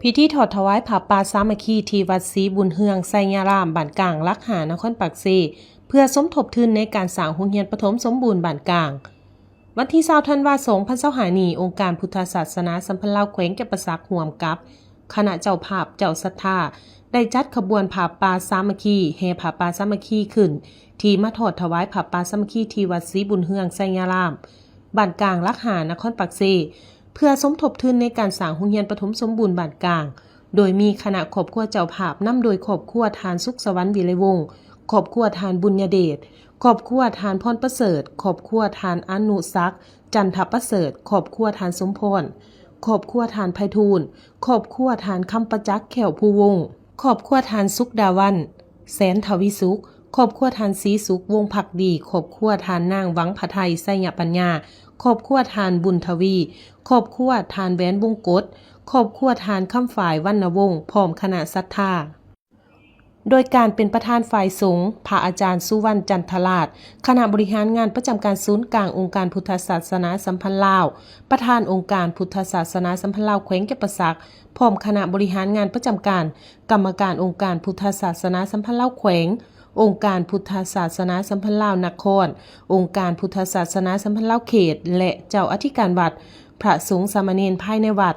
ພິທີຖອດຖວາຍຜ້າປ່າສາມັກຄີທີ່ວັດສີບຸນເຮືອງໄຊຍາລາມ ບ້ານກາງຫຼັກຫ້າ ນະຄອນປາກເຊ ເພື່ອສົມທົບທຶນໃນການສ້າງໂຮງຮຽນປະຖົມສົມບູນບ້ານກາງ. ວັນທີຊາວ ທັນວາ ສອງພັນຊາວຫ້ານີ້, ອົງການພຸດທະສາສະໜາສຳພັນລາວແຂວງຈຳປາສັກ ຮ່ວມກັບຄະນະເຈົ້າພາບເຈົ້າສັດທາ ໄດ້ຈັດຂະບວນຜ້າປ່າສາມັກຄີ, ແຫ່ຜ້າປ່າສາມັກຄີຂຶ້ນ ທີ່ມາຖອດຖວາຍຜ້າປ່າສາມັກຄີທີ່ວັດສີບຸນເຮືອງໄຊຍາລາມ ບ້ານກາງຫຼັກຫ້າ ນະຄອນປາກເຊ ເພື່ອສົມທົບທຶນໃນການສ້າງໂຮງຮຽນປະຖົມສົມບູນບ້ານກາງ, ໂດຍມີຄະນະຄອບຄົວເຈົ້າພາບ ນຳໂດຍຄອບຄົວທ່ານ ສຸກສະຫວັນ ວິໄລວົງ, ຄອບຄົວທ່ານ ບຸນຍະເດດ, ຄອບຄົວທ່ານ ພອນປະເສີດ, ຄອບຄົວທ່ານ ອະນຸສັກ ຈັນທະປະເສີດ, ຄອບຄົວທ່ານ ສົມພອນ, ຄອບຄົວທ່ານ ໄພທູນ, ຄອບຄົວທ່ານ ຄຳປະຈັກ ແກ້ວພູວົງ, ຄອບຄົວທ່ານ ສຸກດາວັນ ແສນທະວີສຸກ, ຄອບຄົວທ່ານ ສີສຸກ ວົງພັກດີ, ຄອບຄົວທ່ານນາງ ຫວັງພະໄທ ໄຊຍະປັນຍາ, ຄອບຄົວທ່ານ ບຸນທະວີ, ຄອບຄົວທ່ານ ແຫວນ ວົງກົດ, ຄອບຄົວທ່ານ ຄຳຝາຍ ວັນນະວົງ ພ້ອມຄະນະສັດທາ. ໂດຍການເປັນປະທານຝ່າຍສົງ ພະອາຈານ ສຸວັນ ຈັນທະລາດ, ຄະນະບໍລິຫານງານປະຈຳການສູນກາງອົງການພຸດທະສາສະໜາສຳພັນລາວ, ປະທານອົງການພຸດທະສາສະໜາສຳພັນລາວແຂວງຈຳປາສັກ, ພ້ອມຄະນະບໍລິຫານງານປະຈຳການ, ກຳມະການອົງການພຸດທະສາສະໜາສຳພັນລາວແຂວງ, ອົງການພຸດທະສາສະໜາສຳພັນລາວນະຄອນ, ອົງການພຸດທະສາສະໜາສຳພັນລາວເຂດ ແລະ ເຈົ້າອະທິການວັດ, ພະສົງສາມະເນນພາຍໃນວັດ.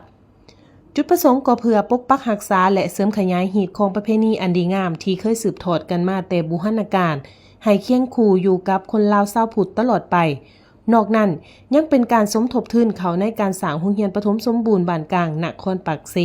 ຈຸດປະສົງກໍເພື່ອປົກປັກຮັກສາ ແລະ ເສີມຂະຫຍາຍຮີດຄອງປະເພນີອັນດີງາມທີ່ເຄີຍສືບທອດກັນມາແຕ່ບູຮານະການ ໃຫ້ຄຽງຄູ່ຢູ່ກັບຄົນລາວຊາວພຸດຕະຫຼອດໄປ. ນອກນັ້ນ, ຍັງເປັນການສົມທົບທຶນເຂົ້າໃນການສ້າງໂຮງຮຽນປະຖົມສົມບູນບ້ານກາງນະຄອນປາກເຊ.